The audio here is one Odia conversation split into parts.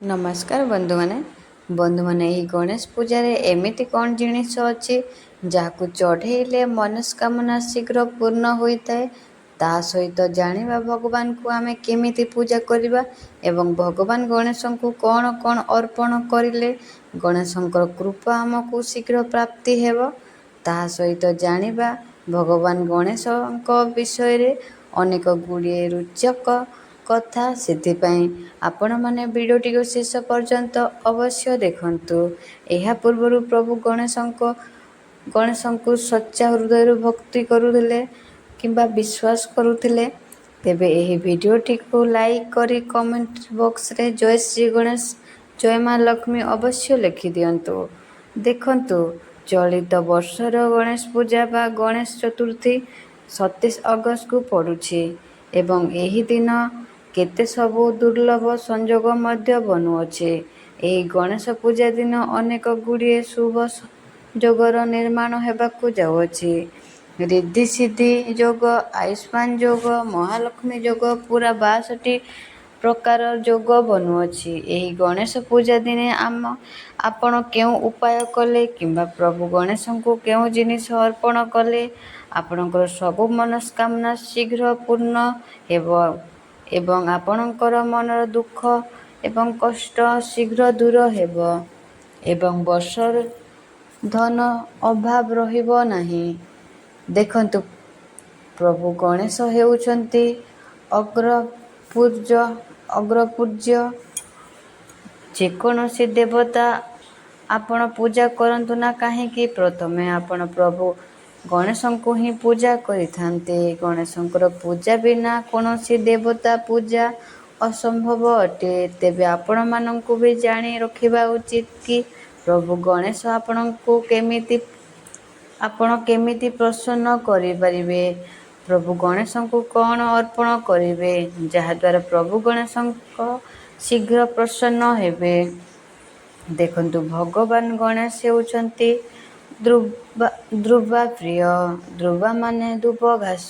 ନମସ୍କାର ବନ୍ଧୁମାନେ। ବନ୍ଧୁମାନେ, ଏହି ଗଣେଶ ପୂଜାରେ ଏମିତି କ'ଣ ଜିନିଷ ଅଛି ଯାହାକୁ ଚଢ଼େଇଲେ ମନସ୍କାମନା ଶୀଘ୍ର ପୂର୍ଣ୍ଣ ହୋଇଥାଏ? ତା ସହିତ ଜାଣିବା ଭଗବାନଙ୍କୁ ଆମେ କେମିତି ପୂଜା କରିବା ଏବଂ ଭଗବାନ ଗଣେଶଙ୍କୁ କ'ଣ କ'ଣ ଅର୍ପଣ କରିଲେ ଗଣେଶଙ୍କର କୃପା ଆମକୁ ଶୀଘ୍ର ପ୍ରାପ୍ତି ହେବ। ତାହା ସହିତ ଜାଣିବା ଭଗବାନ ଗଣେଶଙ୍କ ବିଷୟରେ ଅନେକ ଗୁଡ଼ିଏ ରୋଚକ କଥା। ସେଥିପାଇଁ ଆପଣମାନେ ଭିଡ଼ିଓଟିକୁ ଶେଷ ପର୍ଯ୍ୟନ୍ତ ଅବଶ୍ୟ ଦେଖନ୍ତୁ। ଏହା ପୂର୍ବରୁ ପ୍ରଭୁ ଗଣେଶଙ୍କୁ ସଚ୍ଚା ହୃଦୟରୁ ଭକ୍ତି କରୁଥିଲେ କିମ୍ବା ବିଶ୍ୱାସ କରୁଥିଲେ, ତେବେ ଏହି ଭିଡ଼ିଓଟିକୁ ଲାଇକ୍ କରି କମେଣ୍ଟ ବକ୍ସରେ ଜୟ ଶ୍ରୀ ଗଣେଶ, ଜୟ ମା ଲକ୍ଷ୍ମୀ ଅବଶ୍ୟ ଲେଖିଦିଅନ୍ତୁ। ଦେଖନ୍ତୁ, ଚଳିତ ବର୍ଷର ଗଣେଶ ପୂଜା ବା ଗଣେଶ ଚତୁର୍ଥୀ 27 ଅଗଷ୍ଟକୁ ପଡ଼ୁଛି ଏବଂ ଏହି ଦିନ କେତେ ସବୁ ଦୁର୍ଲଭ ସଂଯୋଗ ମଧ୍ୟ ବନୁଅଛି। ଏହି ଗଣେଶ ପୂଜା ଦିନ ଅନେକ ଗୁଡ଼ିଏ ଶୁଭ ଯୋଗର ନିର୍ମାଣ ହେବାକୁ ଯାଉଅଛି। ରିଦ୍ଧି ସିଦ୍ଧି ଯୋଗ, ଆୟୁଷ୍ମାନ ଯୋଗ, ମହାଲକ୍ଷ୍ମୀ ଯୋଗ, ପୁରା 62 ପ୍ରକାର ଯୋଗ ବନୁଅଛି। ଏହି ଗଣେଶ ପୂଜା ଦିନେ ଆପଣ କେଉଁ ଉପାୟ କଲେ କିମ୍ବା ପ୍ରଭୁ ଗଣେଶଙ୍କୁ କେଉଁ ଜିନିଷ ଅର୍ପଣ କଲେ ଆପଣଙ୍କର ସବୁ ମନସ୍କାମନା ଶୀଘ୍ର ପୂର୍ଣ୍ଣ ହେବ ଏବଂ ଆପଣଙ୍କର ମନର ଦୁଃଖ ଏବଂ କଷ୍ଟ ଶୀଘ୍ର ଦୂର ହେବ ଏବଂ ବର୍ଷର ଧନ ଅଭାବ ରହିବ ନାହିଁ। ଦେଖନ୍ତୁ, ପ୍ରଭୁ ଗଣେଶ ହେଉଛନ୍ତି ଅଗ୍ରପୂଜ୍ୟ। ଯେକୌଣସି ଦେବତା ଆପଣ ପୂଜା କରନ୍ତୁ ନା କାହିଁକି, ପ୍ରଥମେ ଆପଣ ପ୍ରଭୁ ଗଣେଶଙ୍କୁ ହିଁ ପୂଜା କରିଥାନ୍ତି। ଗଣେଶଙ୍କର ପୂଜା ବିନା କୌଣସି ଦେବତା ପୂଜା ଅସମ୍ଭବ ଅଟେ। ତେବେ ଆପଣମାନଙ୍କୁ ବି ଜାଣି ରଖିବା ଉଚିତ କି ପ୍ରଭୁ ଗଣେଶ ଆପଣଙ୍କୁ କେମିତି, ଆପଣ କେମିତି ପ୍ରସନ୍ନ କରିପାରିବେ, ପ୍ରଭୁ ଗଣେଶଙ୍କୁ କ'ଣ ଅର୍ପଣ କରିବେ, ଯାହାଦ୍ୱାରା ପ୍ରଭୁ ଗଣେଶଙ୍କ ଶୀଘ୍ର ପ୍ରସନ୍ନ ହେବେ। ଦେଖନ୍ତୁ, ଭଗବାନ ଗଣେଶ ହେଉଛନ୍ତି ଦୁର୍ବା ପ୍ରିୟ। ଦୁର୍ବା ମାନେ ଦୁବ ଘାସ।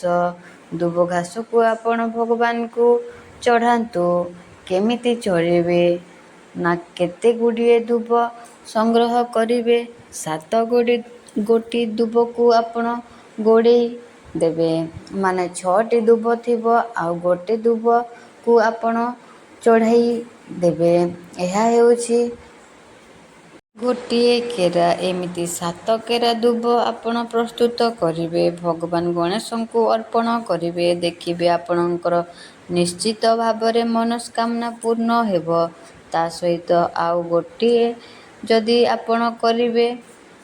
ଦୁବ ଘାସକୁ ଆପଣ ଭଗବାନଙ୍କୁ ଚଢ଼ାନ୍ତୁ। କେମିତି ଚଢ଼େଇବେ ନା, କେତେ ଗୁଡ଼ିଏ ଦୁବ ସଂଗ୍ରହ କରିବେ, 7 ଗୋଟି ଦୁବକୁ ଆପଣ ଗୋଡ଼େଇ ଦେବେ। ମାନେ 6ଟି ଦୁବ ଥିବ, ଆଉ ଗୋଟେ ଦୁବକୁ ଆପଣ ଚଢ଼ାଇ ଦେବେ। ଏହା ହେଉଛି ଗୋଟିଏ କେରା। ଏମିତି 7 କେରା ଦୁବ ଆପଣ ପ୍ରସ୍ତୁତ କରିବେ, ଭଗବାନ ଗଣେଶଙ୍କୁ ଅର୍ପଣ କରିବେ। ଦେଖିବେ, ଆପଣଙ୍କର ନିଶ୍ଚିତ ଭାବରେ ମନସ୍କାମନା ପୂର୍ଣ୍ଣ ହେବ। ତା ସହିତ ଆଉ ଗୋଟିଏ ଯଦି ଆପଣ କରିବେ,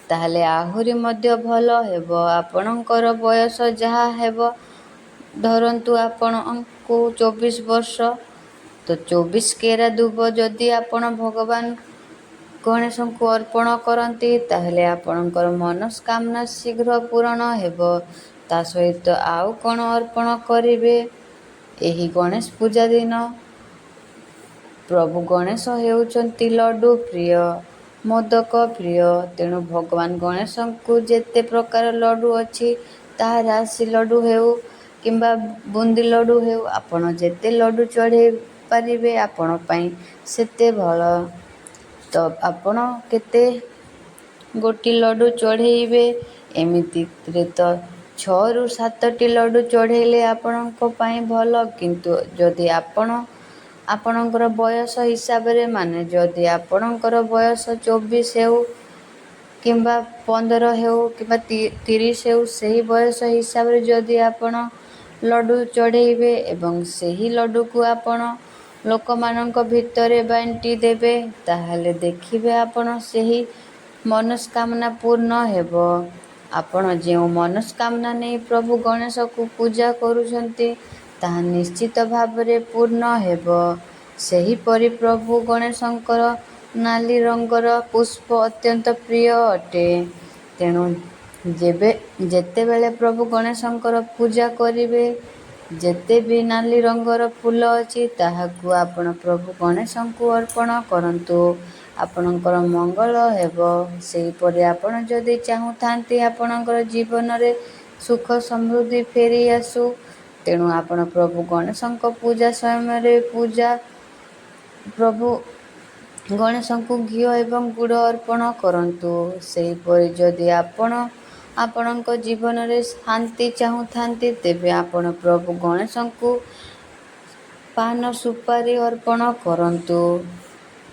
ତାହେଲେ ଆହୁରି ମଧ୍ୟ ଭଲ ହେବ। ଆପଣଙ୍କର ବୟସ ଯାହା ହେବ, ଧରନ୍ତୁ ଆପଣଙ୍କୁ 24 ବର୍ଷ, ତ 24 କେରା ଦୁବ ଯଦି ଆପଣ ଭଗବାନ ଗଣେଶଙ୍କୁ ଅର୍ପଣ କରନ୍ତି, ତାହେଲେ ଆପଣଙ୍କର ମନସ୍କାମନା ଶୀଘ୍ର ପୂରଣ ହେବ। ତା ସହିତ ଆଉ କ'ଣ ଅର୍ପଣ କରିବେ ଏହି ଗଣେଶ ପୂଜା ଦିନ? ପ୍ରଭୁ ଗଣେଶ ହେଉଛନ୍ତି ଲଡ଼ୁ ପ୍ରିୟ, ମୋଦକ ପ୍ରିୟ। ତେଣୁ ଭଗବାନ ଗଣେଶଙ୍କୁ ଯେତେ ପ୍ରକାର ଲଡ଼ୁ ଅଛି, ତାହା ରାଶି ଲଡ଼ୁ ହେଉ କିମ୍ବା ବୁନ୍ଦି ଲଡ଼ୁ ହେଉ, ଆପଣ ଯେତେ ଲଡ଼ୁ ଚଢ଼େଇ ପାରିବେ ଆପଣ ପାଇଁ ସେତେ ଭଲ। ତ ଆପଣ କେତେ ଗୋଟି ଲଡ଼ୁ ଚଢ଼େଇବେ? ଏମିତିରେ ତ 6ରୁ 7ଟି ଲଡ଼ୁ ଚଢ଼େଇଲେ ଆପଣଙ୍କ ପାଇଁ ଭଲ। କିନ୍ତୁ ଯଦି ଆପଣ ଆପଣଙ୍କର ବୟସ ହିସାବରେ, ମାନେ ଯଦି ଆପଣଙ୍କର ବୟସ 24 ହେଉ କିମ୍ବା 15 ହେଉ କିମ୍ବା 30 ହେଉ, ସେହି ବୟସ ହିସାବରେ ଯଦି ଆପଣ ଲଡ଼ୁ ଚଢ଼େଇବେ ଏବଂ ସେହି ଲଡ଼ୁକୁ ଆପଣ ଲୋକମାନଙ୍କ ଭିତରେ ବାଣ୍ଟି ଦେବେ, ତାହେଲେ ଦେଖିବେ ଆପଣ ସେହି ମନସ୍କାମନା ପୂର୍ଣ୍ଣ ହେବ। ଆପଣ ଯେଉଁ ମନସ୍କାମନା ନେଇ ପ୍ରଭୁ ଗଣେଶକୁ ପୂଜା କରୁଛନ୍ତି, ତାହା ନିଶ୍ଚିତ ଭାବରେ ପୂର୍ଣ୍ଣ ହେବ। ସେହିପରି ପ୍ରଭୁ ଗଣେଶଙ୍କର ନାଲି ରଙ୍ଗର ପୁଷ୍ପ ଅତ୍ୟନ୍ତ ପ୍ରିୟ ଅଟେ। ତେଣୁ ଯେବେ ଯେତେବେଳେ ପ୍ରଭୁ ଗଣେଶଙ୍କର ପୂଜା କରିବେ, ଯେତେ ବି ନାଲି ରଙ୍ଗର ଫୁଲ ଅଛି ତାହାକୁ ଆପଣ ପ୍ରଭୁ ଗଣେଶଙ୍କୁ ଅର୍ପଣ କରନ୍ତୁ, ଆପଣଙ୍କର ମଙ୍ଗଳ ହେବ। ସେହିପରି ଆପଣ ଯଦି ଚାହୁଁଥାନ୍ତି ଆପଣଙ୍କର ଜୀବନରେ ସୁଖ ସମୃଦ୍ଧି ଫେରି ଆସୁ, ତେଣୁ ଆପଣ ପ୍ରଭୁ ଗଣେଶଙ୍କ ପୂଜା ସମୟରେ ପୂଜା ପ୍ରଭୁ ଗଣେଶଙ୍କୁ ଘିଅ ଏବଂ ଗୁଡ଼ ଅର୍ପଣ କରନ୍ତୁ। ସେହିପରି ଯଦି ଆପଣ ଆପଣଙ୍କ ଜୀବନରେ ଶାନ୍ତି ଚାହୁଁଥାନ୍ତି, ତେବେ ଆପଣ ପ୍ରଭୁ ଗଣେଶଙ୍କୁ ପାନ ସୁପାରି ଅର୍ପଣ କରନ୍ତୁ।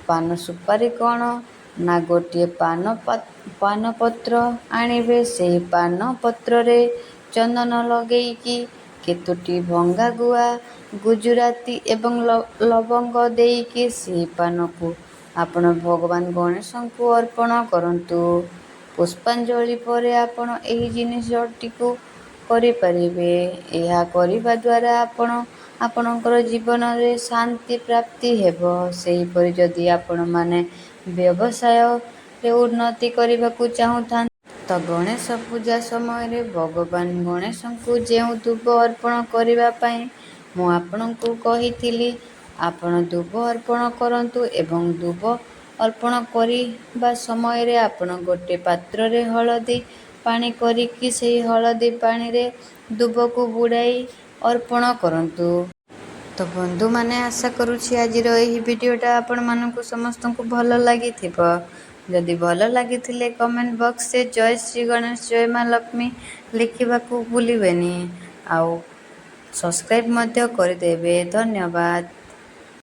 ପାନ ସୁପାରି କ'ଣ ନା, ଗୋଟିଏ ପାନପତ୍ର ଆଣିବେ। ସେହି ପାନପତ୍ରରେ ଚନ୍ଦନ ଲଗେଇକି କେତୋଟି ଭଙ୍ଗା ଗୁଆ, ଗୁଜୁରାତି ଏବଂ ଲବଙ୍ଗ ଦେଇକି ସେହି ପାନକୁ ଆପଣ ଭଗବାନ ଗଣେଶଙ୍କୁ ଅର୍ପଣ କରନ୍ତୁ। ପୁଷ୍ପାଞ୍ଜଳି ପରେ ଆପଣ ଏହି ଜିନିଷଟିକୁ କରିପାରିବେ। ଏହା କରିବା ଦ୍ୱାରା ଆପଣ ଆପଣଙ୍କର ଜୀବନରେ ଶାନ୍ତି ପ୍ରାପ୍ତି ହେବ। ସେହିପରି ଯଦି ଆପଣମାନେ ବ୍ୟବସାୟରେ ଉନ୍ନତି କରିବାକୁ ଚାହୁଁଥାନ୍ତି, ତ ଗଣେଶ ପୂଜା ସମୟରେ ଭଗବାନ ଗଣେଶଙ୍କୁ ଯେଉଁ ଦୁବ ଅର୍ପଣ କରିବା ପାଇଁ ମୁଁ ଆପଣଙ୍କୁ କହିଥିଲି, ଆପଣ ଦୁବ ଅର୍ପଣ କରନ୍ତୁ ଏବଂ ଦୁବ ଅର୍ପଣ କରିବା ସମୟରେ ଆପଣ ଗୋଟେ ପାତ୍ରରେ ହଳଦୀ ପାଣି କରିକି ସେହି ହଳଦୀ ପାଣିରେ ଦୁବକୁ ବୁଡ଼ାଇ ଅର୍ପଣ କରନ୍ତୁ। ତ ବନ୍ଧୁମାନେ, ଆଶା କରୁଛି ଆଜିର ଏହି ଭିଡ଼ିଓଟା ଆପଣମାନଙ୍କୁ ସମସ୍ତଙ୍କୁ ଭଲ ଲାଗିଥିବ। ଯଦି ଭଲ ଲାଗିଥିଲେ କମେଣ୍ଟ ବକ୍ସରେ ଜୟ ଶ୍ରୀ ଗଣେଶ, ଜୟ ମା ଲକ୍ଷ୍ମୀ ଲେଖିବାକୁ ଭୁଲିବେନି ଆଉ ସବସ୍କ୍ରାଇବ୍ ମଧ୍ୟ କରିଦେବେ। ଧନ୍ୟବାଦ।